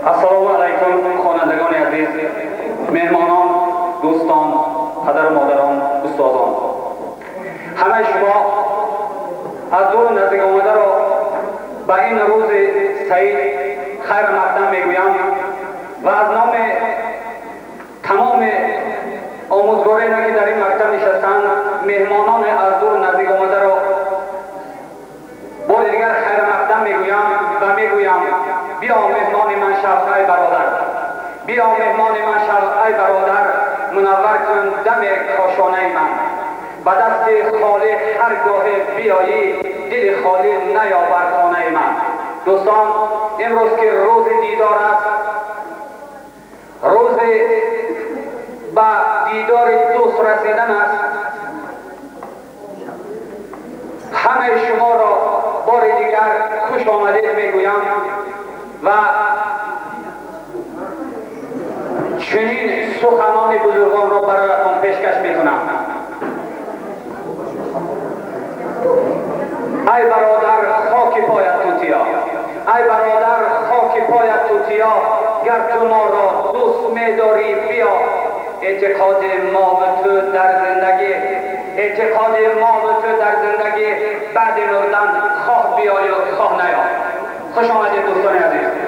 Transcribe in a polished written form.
Ассалому алайкум, хонандагони азиз, меҳмонон, дӯстон, падару модарон, устозон. Ҳамаи шумо аз дуру наздик омадаро ба ин рӯзи саид хайр мақдам мегӯям ва аз номи тамоми омӯзгороне, ки дар ин мактаб нишастанд, меҳмонони аз дуру наздик омадаро бори дигар хайр мақдам мегӯям ва мегӯям: биё меҳмони ман шав, ай бародар, биё меҳмони ман шав, ай бародар, мунаввар кун дами кошонаи ман. Ба дасти холӣ ҳар гоҳе биёӣ, дили холӣ наёбар хонаи ман. Дӯстон, имрӯз ки рӯзи дидор аст, рӯзи ба дидори дӯст расидан аст, ҳамаи шуморо бори дигар хуш омадед мегӯям ва чунин суханони бузургонро бароятон пешкаш мекунам. Ай бародар, хоки поят тутиё, ай бародар, хоки поят тутиё, гар ту моро дӯст медорӣ, биё. Эътиқоди мо ва ту дар зиндагӣ, эътиқоди мо ва ту дар зиндагӣ, баъди мурдан хоҳ биёю хоҳ наё. Хуш омадед, дӯстони азиз.